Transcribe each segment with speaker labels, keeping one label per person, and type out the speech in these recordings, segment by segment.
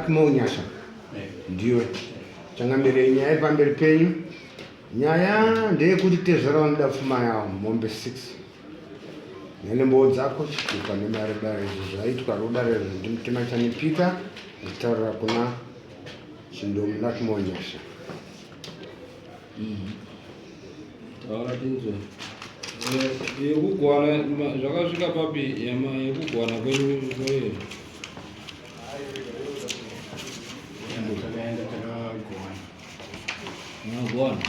Speaker 1: Luckmore Nyasha. Ndiwe. Changamire nyaya iri pamberi penyu. Nyaya ndeyekuti tezvara vanoda pfuma yavo mombe 6. Nemboo dzako chitupa nemari dare izvi zvaitwa rudare ndimutema chanipika ndichitaurira kuna Chindomu Luckmore Nyasha.
Speaker 2: Taura tinzwe. Yekugwana zvakasvika papi yama yekugwana kwenyu kweyo.
Speaker 3: Takaenda takagwana.
Speaker 2: Magwana.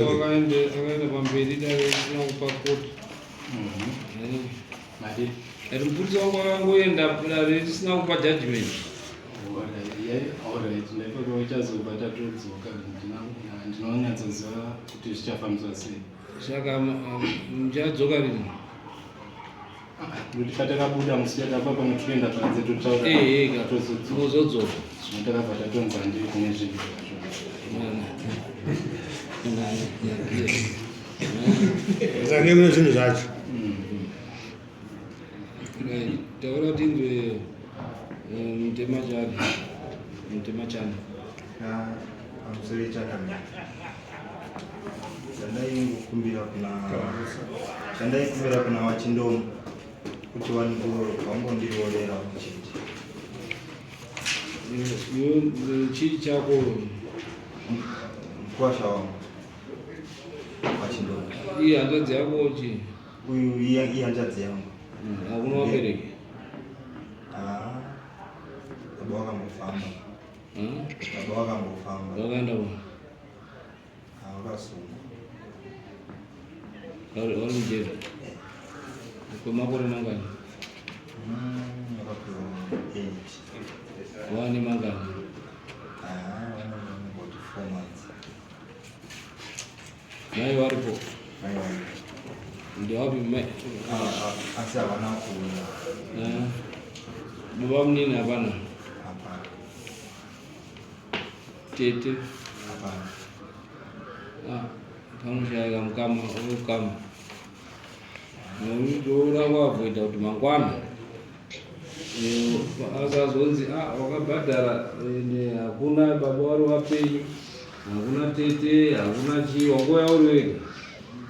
Speaker 2: Wakaenda akaenda pamberi dare risina kupa koti.
Speaker 3: Mari.
Speaker 2: Ati mupurisa wangu akangoenda dare risina kupa judgment.
Speaker 3: Alright, ndaifanira uchazobva tatodzoka ndinonyatsoziva kuti zvichafambiswa sei.
Speaker 2: Saka muchadzoka rini?
Speaker 3: Nokuti patakabuda musi takabva pano tinoenda panze totaura
Speaker 2: Eh, eh,
Speaker 3: tozodzoka.
Speaker 2: mozodzoka.
Speaker 3: Zvino takabva tatonzi handei kune zvinhu zvacho.
Speaker 1: Saka kune zvinhu zvacho.
Speaker 2: Taura tinzwe mutema chani. Mutema chani.
Speaker 4: Pamusoro chakamira. Chandaingokumbira kuna chandaikumbira kuna vaChindomo kuti vangondiroorera chete.
Speaker 2: Iwe chii chako?
Speaker 4: Mukwasha wangu vaChindomo.
Speaker 2: Iye hanzvadzi yako chii?
Speaker 4: Uyu ihanzvadzi yangu.
Speaker 2: Hakuna vabereki?
Speaker 4: Ah, baba vakambofamba.
Speaker 2: Hmm?
Speaker 4: Baba vakambofamba.
Speaker 2: Vakaenda ku?
Speaker 4: Vakasungwa.
Speaker 2: Vari mujeri? Kwemakore mangani?
Speaker 4: Vakapiwa 8.
Speaker 2: Vane mangani?
Speaker 4: Ah, vanongoti 4 months.
Speaker 2: Mai varipo?
Speaker 4: Mai varipo.
Speaker 2: Ndewapi mai?
Speaker 4: Asi havana kuuya.
Speaker 2: Baba munini hapana?
Speaker 4: Hapana.
Speaker 2: Tete?
Speaker 4: Hapana.
Speaker 2: Ah, panoshaika mukama ukama. Ndoda kuavoida kuti mangwana asazonzi ah, wakabhadhara ende hakuna baba vari vapenyu, hakuna tete, hakuna chii, wangouya uri wega.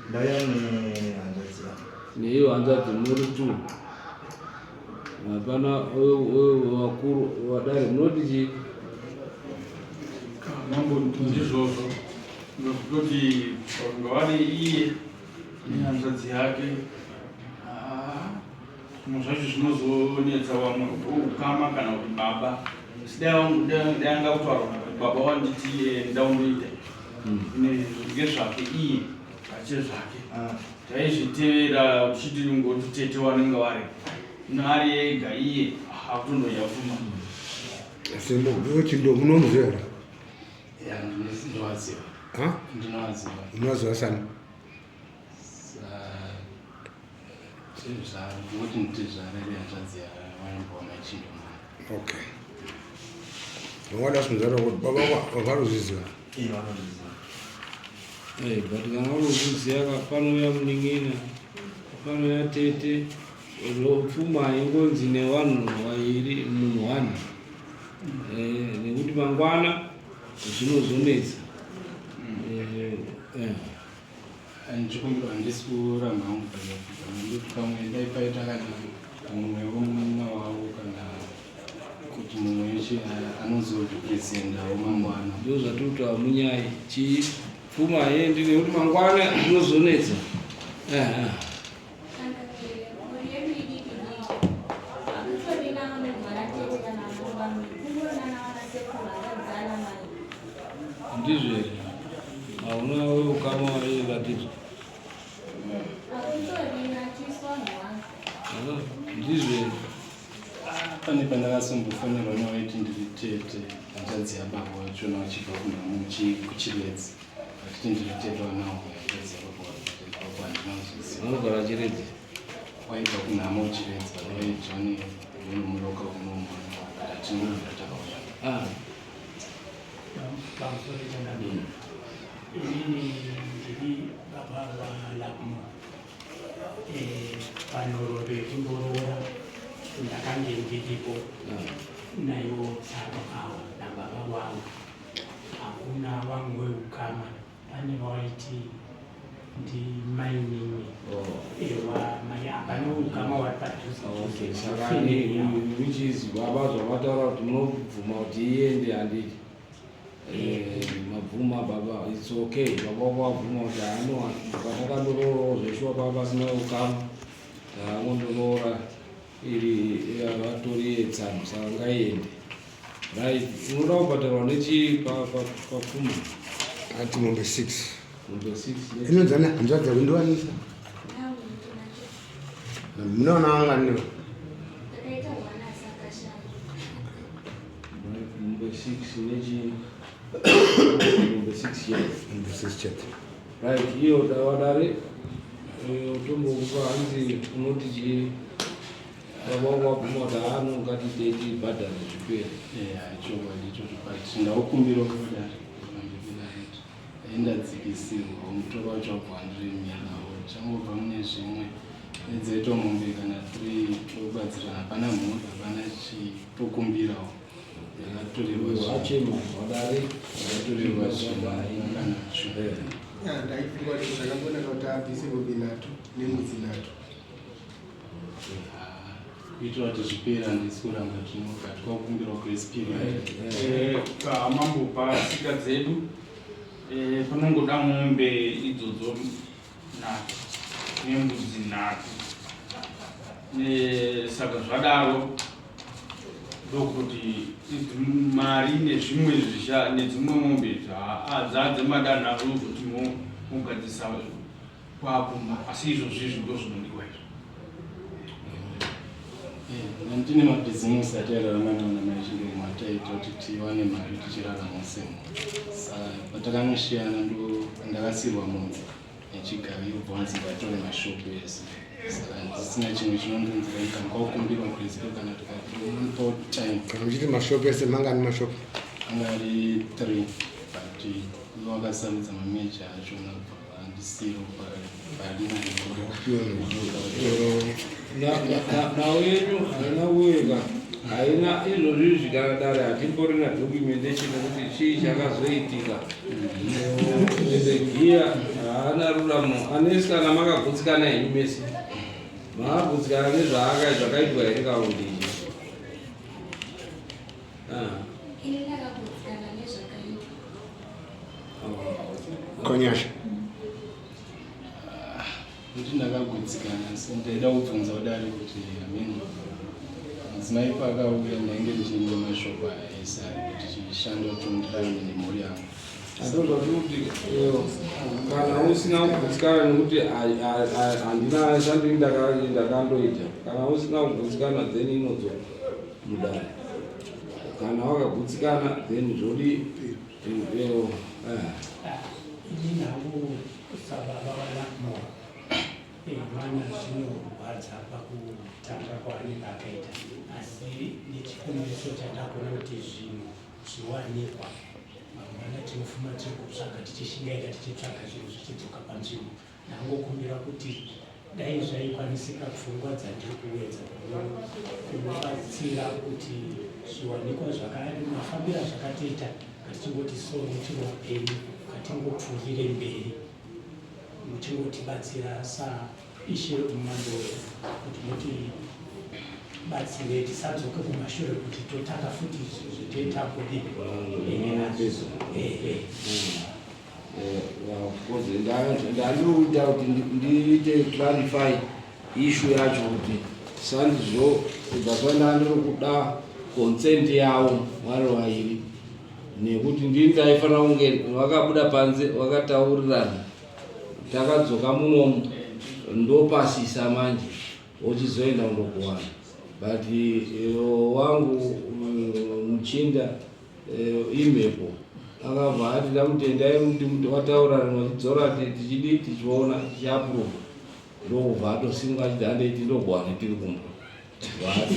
Speaker 4: Ndauya nehanzvadzi yangu.
Speaker 2: Neiyo hanzvadzi muri two. Hapana vakuru vadare munoti chii?
Speaker 5: Mambo ndizvozvo ngekutoti ngavari iye nehanzvadzi yake zvimwe zvacho zvinozonetsa vamwe ukama kana kuti baba sidai wangu dai anga kutaura kuti baba wanditi ndaundoita ngezvake iye achezvake taizvitevera tichiti ngoti tete wanenge vari ari ega iye akutondoya pfuma.
Speaker 1: Asi chindo munomuziva here?
Speaker 3: Ya, ndinowaziva.
Speaker 1: Ha?
Speaker 3: Ndinowaziva.
Speaker 1: Unowaziva sani?
Speaker 3: Tezvara, ndinoti nditezvara iri hanzvadzi yavanimboona Chindomo.
Speaker 1: Okay. Wada kumuzara kuti baba vanozviziva.
Speaker 4: Iye vanozviziva.
Speaker 2: Eh, but kana vanozviziva panouya munin'ina, panouya tete, pfuma ingonzi nevanhu vairi munhu one. Eh, nekuti mangwana zvinozonetsa. Eh, eh.
Speaker 3: Ndichikumbira handisi kuramba hangu panyaya ndoti pamwe dai paita kana mumwe wemunin'ina wavo kana kuti mumwe wechi anozorepresendawo mangwana.
Speaker 2: Ndizvo zvatiri kutaura munyai chii pfuma haiendi nekuti mangwana zvinozonetsa. Eh, eh.
Speaker 6: Mhuri yedu idiki diki. Hakutorina vanorwara tete kana vanobamwe. Kungonana vanasekuru hanzvadzi ana mai.
Speaker 2: Ndizvo here? Hauna ukama wairatidzwa?
Speaker 6: Hakutorina tisu vanhu vangu.
Speaker 2: Ndizvo here?
Speaker 3: Pane pandakasombofonerwa newaiti ndiri tete hanzvadzi yababa vachona vachibva kunhamo kuChiredzi vachiti ndiri tete wanawo hanzvadzi yababa vacho handina kuzoziva.
Speaker 2: Vanogara Chiredzi?
Speaker 3: Waibva kunhamo Chiredzi vaidzvane munomuroka unomu but hatina takauya.
Speaker 2: Ah.
Speaker 7: Pamusoro changamire. Inini ndiri baba vaLuckmore. Eh, panhoroondo yekumboroora ndakange ndiripo naivo tsano avo nababa wavo hakuna vamwe weukama pane vaiti ndimainini
Speaker 2: Oh.
Speaker 7: ewa mai hapana ukama wari padhuze
Speaker 2: Okay, saka which is baba zvavataura kuti munobvuma kuti iende handiti Eh, mabvuma baba its okay baba wako wabvuma kuti haano patakandoroorao zveshuwa baba pasina ukama taangondoroora iri vatori yetsano saka ngaiende right unoda kubhadharwa nechii papfuma
Speaker 1: Ati mombe 6.
Speaker 2: Mombe 6.
Speaker 1: Inonzana hanzvadzi yako ndiwanisa. Munoona vangani?
Speaker 6: Ndakaita hwana asi akashaya.
Speaker 2: Mombe 6 nechii? Mombe 6 chete.
Speaker 1: Mombe 6 chete.
Speaker 2: Right, iyo dawadare utombokupa hanzi unoti chii? Baba wangu wabvuma kuti haano ngatitei tibhadhare zvipere.
Speaker 3: Eya, chokwadi ichocho but ndaukumbira kudare pamberi pedare kuti dai ndadzikisirwa mutoro wacho wabva wandiremerawo changobva mune zvimwe edzaitwa mombe kana three tobatsirana hapana mhuri hapana chii tokumbirawo ndakatorerwa zvinhu
Speaker 2: Achema wadare
Speaker 3: ndakatorerwa zvinhu kana zvinhu
Speaker 8: Ya, ndaifunga kuti zvakangonaka kuti abvise mombe nhatu nembudzi nhatu.
Speaker 3: Kuitira kuti zvipere handisi kuramba tinoga tikakumbirawo grace period.
Speaker 5: Pamambo patsika dzedu eh, panongoda mombe idzodzo nhatu nembudzi nhatu Eh, saka zvadaro ndokuti idzi mari nezvimwe zvisha nedzimwe mombe dzadzemadanho azvozoti mogadzisa kwakumba asi izvozvi izvi ndozvinodiwa izvo
Speaker 3: Eh, ndine mabhizimusi atairarama nawo namai Chindemo ataiita kuti tiwane mari tichirarama semo saka patakanosiyana ndo ndakasirwa mombe nechigavi ubva wanzi ndatore mashopu ese saka ndisina chimwe chinondonzira kana kwakukumbirwa grace kana tikatipa time
Speaker 1: Kana muchiti mashopu ese mangani mashopu?
Speaker 3: Anga ari three but ivo vakasarudza mameja achona kubva vandisiro pari
Speaker 2: Nhau yenyu haina kuweka haina izvozvi zvikana dare hatimborina documentation yekuti chii chakazoitika ende giya haana ruramo anesi kana makagutsikana henyu mese makagutsikana nezvaaka zvakaitwa here kaundi ichi
Speaker 6: Ini ndakagutsikana nezvakaitwa.
Speaker 1: Konyasha.
Speaker 3: Kuti ndakagutsikana asi ndaida kubvunza kudari kuti amene mudzimai paakauya ndainge ndiine mashoko aya ese ari kuti chishando kuti nemhuri yangu.
Speaker 2: Ndozvatikuti kana usina kugutsikana nekuti handina shandiri ndakandoita kana usina kugutsikana then inodzoka mudare kana wakagutsikana then zvodi
Speaker 7: Ini navo sababa vaLuckmore mwana zvinorwadza pakutanga kwaanenge akaita asi nechikumbiriso chandagona kuti zvinhu zviwanikwa mangwana tinofuma tiri kutsvaga tichishingaira tichitsvaga zvinhu zvichidzoka panzvimbo ndangokumbira kuti dai zvaikwanisika pfungwa dzandiri kuedza kubatsira kuti zviwanikwa mafambiro azvakatoita ngatingoti so tiri vapenyu ngatingopfuurire mberi muchingotibatsira saishe mambo kuti mutibatsire tisadzoke kumashure kuti totanga futi zvetoita kudii ehe
Speaker 2: Of course ndandiri kuita kuti ndiite clarify issue yacho kuti sandizvo that's why ndandiri kuda consent yavo vari vairi nekuti ndini ndaifanira kunge vakabuda panze vakataurirana takadzoka munomu ndopasisa manje wochizoenda kundokuwana but wangu muchinda imhepo akabva ati ndamutendai muti wataurana vachidzora tichidi tichiona tichiapprova ndokubva atosimuka achiti handei tindogwane tiri kumba vati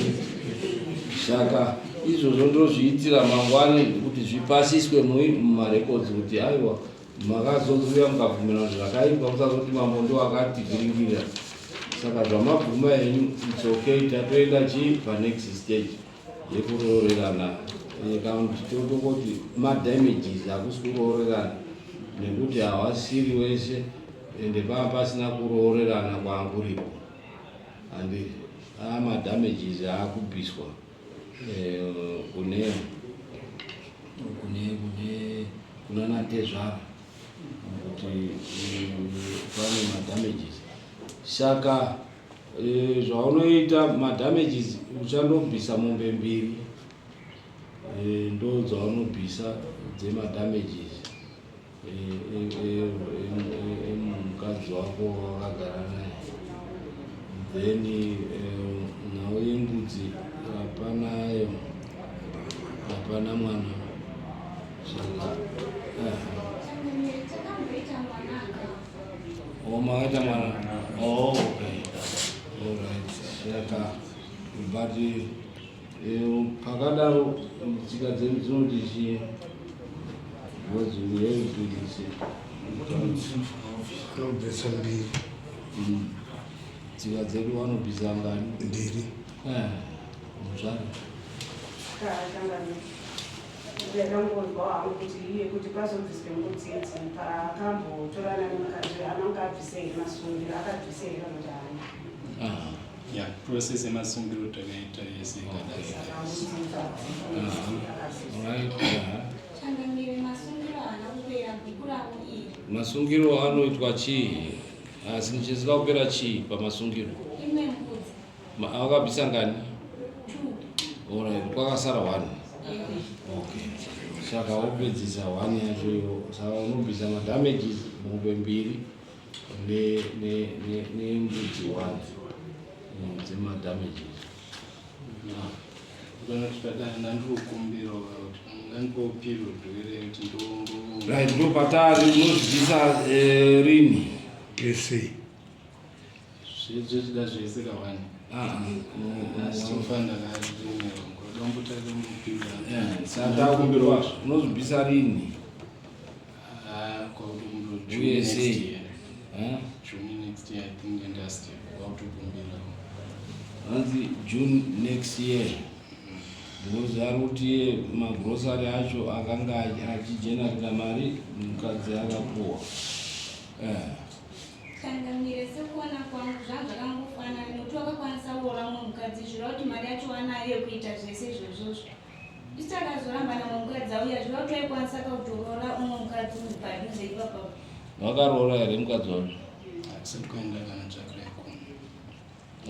Speaker 2: saka izvozvo ndozviitira mangwani kuti zvipasiswe mumarekodzi kuti aiwa makazouya mukabvumirana kuti zvakaipa musazoti mambo ndo akativhiringirira. Saka zvamabvuma henyu it's okay, tatoenda chii panext stage yekuroorerana kana kuti totongoti madamages hakusi kuroorerana nekuti hawasiri wese ende pava pasina kuroorerana kwaanguripo handi amadamages aakubviswa eh, kune kune kune kunana tezvara kuti eh, pane madamages saka eh, zvaunoita madamages uchandobvisa mombe mbiri eh, ndo dzaunobvisa dzemadamages emukadzi wako wakagara naye then nhau yembudzi hapanayo hapana mwana saka
Speaker 6: Takamboita mwana aka.
Speaker 2: Oh, makaita mwana. Oh, okay. All right. Saka but pakadaro tsika dzedu dzinoti chii? Because we have to listen.
Speaker 1: Anobvisa mbiri.
Speaker 2: Tsika dzedu vanobvisa ngani?
Speaker 1: Mbiri.
Speaker 2: Eh, muzvare.
Speaker 9: Ndakangonzwa hangu kuti iye kuti pazobviswe mbudzi idzi paakambotorana nemukadzi anonge abvise here masungiro akabvise here kana kuti haana.
Speaker 2: Ah.
Speaker 3: Ya, process yemasungiro takaita yese ikadai.
Speaker 2: All right.
Speaker 6: Changamire masungiro haana kupera bhuku ravo iri.
Speaker 2: Masungiro anoitwa chii? Asi chisina kupera chii pamasungiro?
Speaker 6: Imwe mbudzi.
Speaker 2: Wakabvisa ngani?
Speaker 6: Two.
Speaker 2: Alright, kwakasara one.
Speaker 6: Eh.
Speaker 2: Okay. Saka wopedzisa one yacho iyo. Saka unobvisa madamages mombe mbiri nembudzi one dzemadamages.
Speaker 3: Kana kuti padai ndandikukumbira kuti ngandipowo period here kuti ndombo
Speaker 2: Right, ndo patari unozvibvisa rini?
Speaker 1: Kese.
Speaker 3: Zvechida zvese kawani.
Speaker 2: Ah,
Speaker 3: Asi tofanira ndakaremerwa ndombotanga mupira.
Speaker 2: Saka kumbirwa unozvibvisa rini?
Speaker 3: Ah, kwakutokumbira June
Speaker 2: Uye
Speaker 3: next
Speaker 2: sei?
Speaker 3: year.
Speaker 2: Eh?
Speaker 3: June next year, I think industry kwakutokumbira.
Speaker 2: Hanzi June next year. Because ari kuti magrosari acho akanga achigenareta mari mukadzi akapuwa. Eh.
Speaker 6: Changamire sekuona kwangu zvanga zvakangofanana nekuti wakakwanisa kuroora mumwe mukadzi zvireva kuti mari yacho wanayo yekuita zvese izvozvozvo. Isu takazoramba namwe mukadzi auya zvireva kuti waikwanisa kutoroora umwe mukadzi uri padhuze ipapo.
Speaker 2: Wakaroora here mukadzi wacho?
Speaker 3: Hatisati kuenda kana tsvakira ikuno.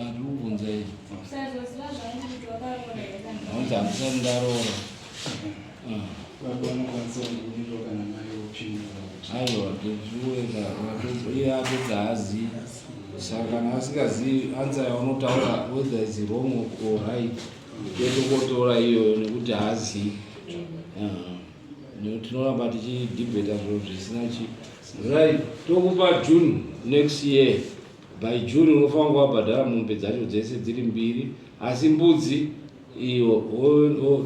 Speaker 2: Andiri kubvunzai.
Speaker 6: Kusazoziva zvangu kuti wakaroora here kana
Speaker 2: Hanzi handisati ndaroora. Ah.
Speaker 3: Baba vanokwanisa kundimirira kana mai vopindura kuti
Speaker 2: Aiwa, tichiweka iye atoti haazivi. Saka kana asingazivi answer yaunotaura whether is wrong or right, totokotora iyoyo nekuti haazivi. Ah. Nekuti tinoramba tichidhibheta zviro zvisina chi. Right, tokupa June next year. By June unofanira kunge wabhadhara mombe dzacho dzese dziri mbiri, asi mbudzi iyo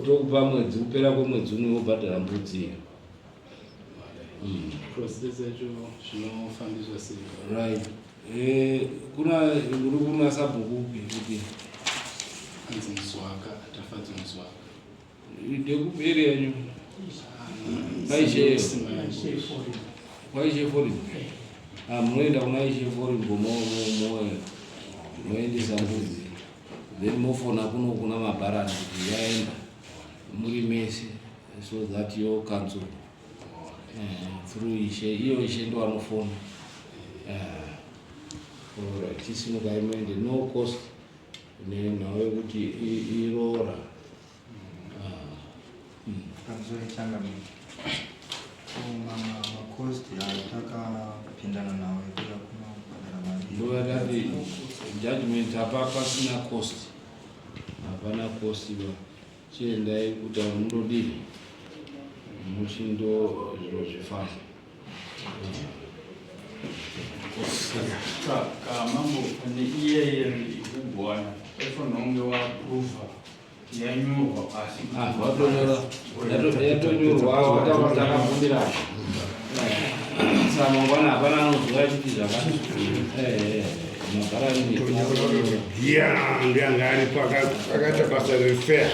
Speaker 2: tokupa mwedzi kupera kwemwedzi uno wobhadhara mbudzi iyo.
Speaker 3: Process yacho zvinofambiswa sei?
Speaker 2: Right. Kuna uri kuna sabhuku upi kuti
Speaker 3: Anzi Muzwaka, Tafadzwa Muzwaka.
Speaker 2: Ndekupi area yenyu? Paishe. Kwaishe Foreign. Ah, munoenda kuna Ishe Foreign moendesa mbudzi. Then mofona kuno kuna mabharani kuti yaenda muri mese so that your council through Ishe iyo Ishe ndo anofona. Alright, chisimukai muende no cost nenhau yekuti iroora.
Speaker 4: Pamusoro changamire. Macost ayo takapindana nawo ekuya kunobhadhara mari.
Speaker 2: Ndovakati judgment apa pasina cost, hapana cost ba. Chiendai kuti mundodii muchindo zviro zvifana.
Speaker 5: Saka mambo pane iyeye ikugwana vaifanira kunge vaapuruvha yanyorwa pasi.
Speaker 2: Ah, watonyora, yatonyorwa wataura takabvumira. Saka mangwana hapana anoziva achiti zvakati.
Speaker 1: Tonyora kuti giya ndiye anga aripo akaita basa refair.